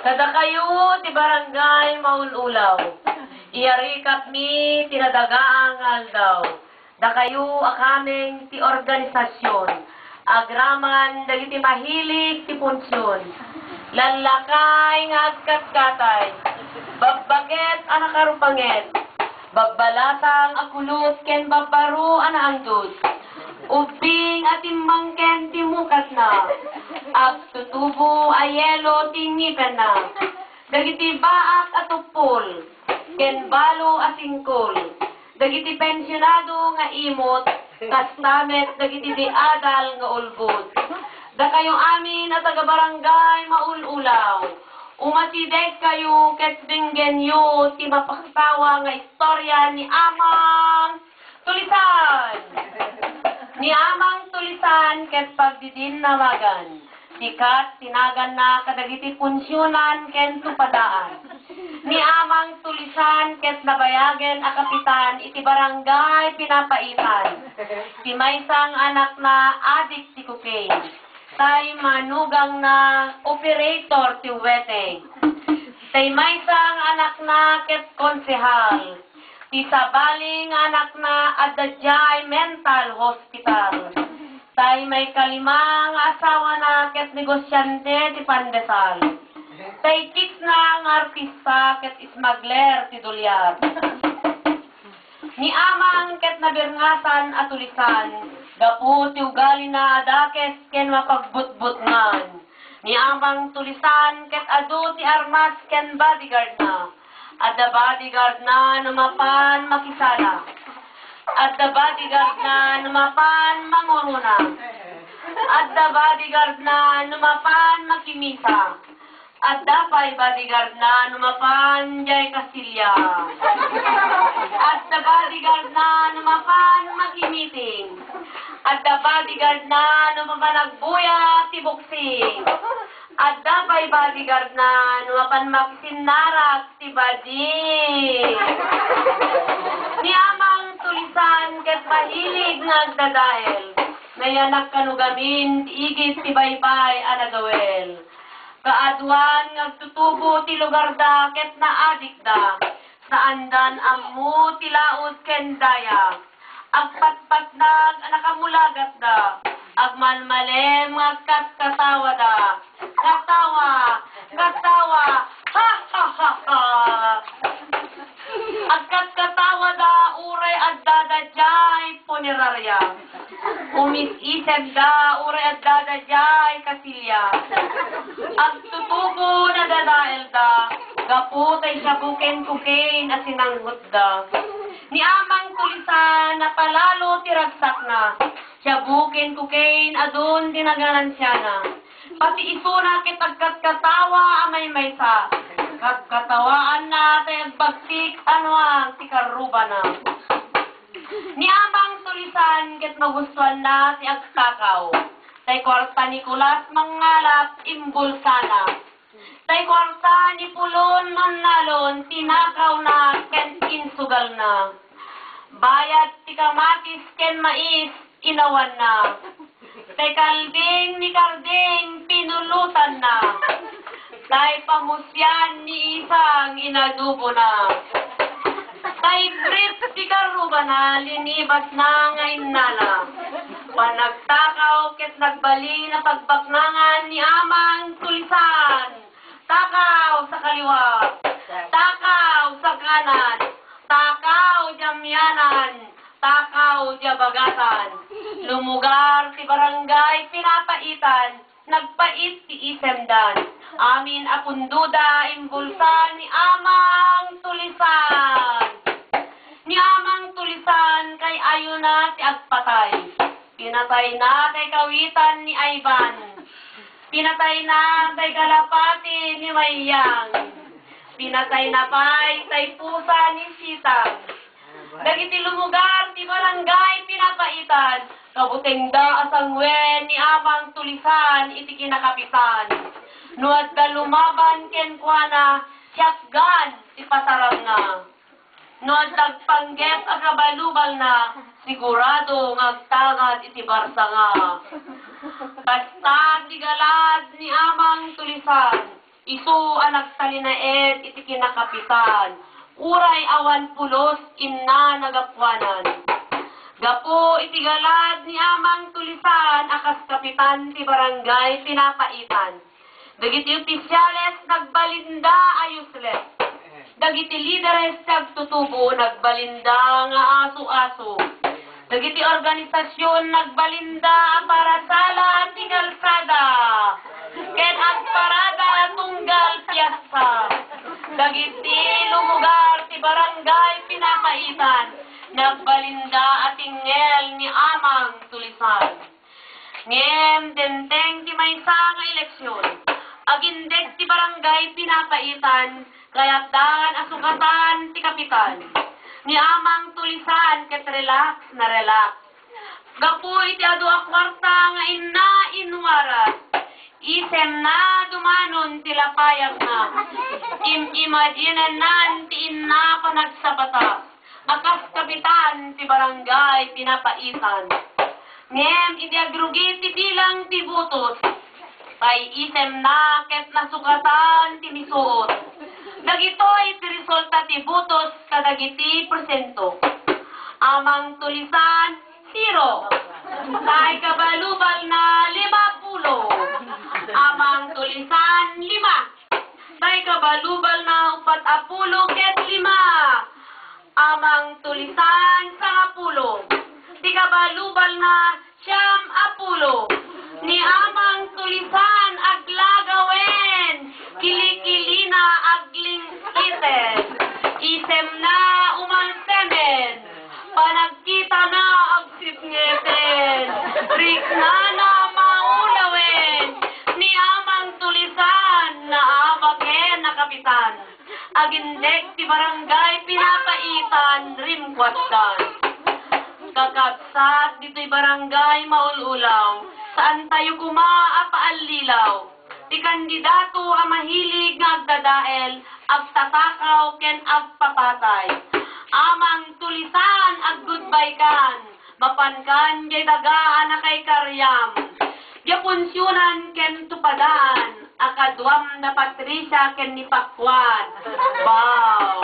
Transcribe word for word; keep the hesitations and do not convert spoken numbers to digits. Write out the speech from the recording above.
Kadakayo ti Barangay Maul-ulaw, iyarikatmi ti nadagaang nga aldaw. Dakayo a kameng ti organisasyon, agraman dagiti mahilig ti punsion. Lallakay nga agkatkatay, babbaket a nakarupanget, babbalasang a kulot ken babbaro a naangdod. Ubbing a timmangken ti mukatna, agtutubo a yelo ti ngipenna. Dagiti baak a tuppol, ken balo a singkol, dagiti pensionado nga imot, kasta met dagiti di adal nga ulbod. Dakayo amin a taga-barangay Maul-ulaw, umatidegkayo ket denggenyo ti mapaktawa nga istorya ni Amang Tulisan! Ni Amang Tulisan ket pagdidinnawagan, sikat ti naganna kadagiti punsionan ken tupadaan. Ni Amang Tulisan ket nabayagen a kapitan iti barangay Pinapaitan. Ti maysa nga anakna adik ti cocaine. Tay manugangna operator ti weteng. Tay maysa nga anakna ket konsehal. Ti sabali nga anakna adda diay mental hospital. Tay maikalima nga asawana ket negosiante ti pandesal. Tay kisna nga artista ket smuggler ti dolyar. Ni Amang ket nabirngasan a Tulisan, gapu ti ugalina a dakes ken mapagbutbutngan. Ni Amang Tulisan ket adu ti armas ken bodyguardna. Adda bodyguardna no mapan makisala. Adda bodyguardna no mapan manguruna. Adda bodyguardna no mapan makimisa. Adda pay bodyguardna no mapan diay kasilya. Adda bodyguardna no mapan makimiting. Adda bodyguardna no mapan agbuya ti boxing. Adda pay bodyguardna no mapan makisinnarak ti badi. Ni Amang Tulisan ket mahilig nga agdadael. Nayanak kano gamin ti igid ti baybay a nagawel. Kaaduan nga agtutubo ti lugarda ket naadikda. Saandan ammo ti laud ken daya. Agpatpatnag a nakamulagatda. Agmalmalem nga agkatkatawada. Katawa! Katawa! Ha, ha, ha, ha! Agkatkatawada uray addada diay punerarya. Umis-isemda uray addada diay kasilya. Agtutubo nadadaelda gapu tay shabu ken cocaine a sinanghutda. Ni Amang Tulisan, napalalo ti ragsakna. Shabu ken cocaine adun ti naganansiana. Pati isuna ket agkatkatawa a maymaysa. Katkatawaanna tay agbagsik a nuang ti karrubana. Ni Amang Tulisan ket magustuanna ti agtakaw. Tay kuarta ni Kulas mangngalap imbulsana. Tay kuarta ni Pulon mannalon tinakawna ken insugalna. Bayad ti kamatis ken mais inawanna. Tay kalding ni Karding pinulotanna. Tay pamusian ni Isang inadubona. Tay brief ti karrubana, linibasna nga innala. Panagtakaw ket nagbalin a pagbaknangan ni Amang Tulisan. Takaw sa kaliwa. Takaw sa kanan. Takaw diay amianan. Takaw diay bagasan. Lumugar ti barangay Pinapaitan. Nagpait ti isemdan. Amin a pundoda imbulsa ni Amang Tulisan. Ni Amang Tulisan, kay ayona ti agpatay. Pinatayna tay kawitan ni Ayban. Pinatayna tay kalapati ni Mayang. Pinatayna pay tay pusa ni Sitang. Dagiti lumugar ti barangay Pinapaitan, kabutengda a sanguen ni Amang Tulisan iti kinakapitan. No adda lumaban kenkuana, siakgan ti pasarangna. No adda agpanggep a kabalubalna, sigurado nga agtagad iti barsanga. Kasta ti galad ni Amang Tulisan. Isu a nagtalinaed iti kinakapitan, uray awan pulos inna nagapuanan. Gapu iti galad ni Amang Tulisan a kas kapitan ti barangay pinapaitan, dagiti opisyales nagbalinda a useless. Dagiti lideres ti agtutubo nagbalinda nga asu-aso. Dagiti organisasyon nagbalinda a parasala ti kalsada ken agparada tunggal piasta. Dagiti lumugar ti barangay pinapaitan nagbalinda a tingngel ni Amang Tulisan. Ngem dimteng ti maysa nga eleksyon, agindeg ti barangay pinapaitan, kayatdan a sukatan ti kapitan. Ni Amang Tulisan ket relax na relax. Gapu iti adu a kuarta nga inna inwaras, isemna dumanon ti lapayasna. Im-imaginennan ti inna panagsabata a kas kapitan ti barangay pinapaitan. Ngem idi agrugi ti bilang ti botos, pay isemna ket nasukatan ti misuot. Dagitoy ti resulta ti botos kadagiti porsiento. Amang Tulisan, zero. Tay kabalubalna, lima pulo. Amang Tulisan, lima. Tay kabalubalna, upat a pulo ket lima. Amang Tulisan, sangapulo. Ti kabalubalna, siam a pulo. Ni Amang Tulisan, aglagawen. Kilikilina, aglingkiten. Isemna, umalsemen. Panagkitana, agsipngeten. Riknana, maulawen. Ni Amang Tulisan, naabaken a kapitan. Agindeg ti barangay pinapaitan, rimkuatdan. Kakabsat, ditoy barangay maul-ulaw, saantayo koma a paallilaw. Ti kandidato a mahilig nga agdadael, agtatakaw ken agpapatay. Amang Tulisan, ag-goodbye kan. Mapankan jay daga a nakaikaryam. Dia punsionan ken tupadan a kaduam da Patricia ken ni Pakuan. Wow!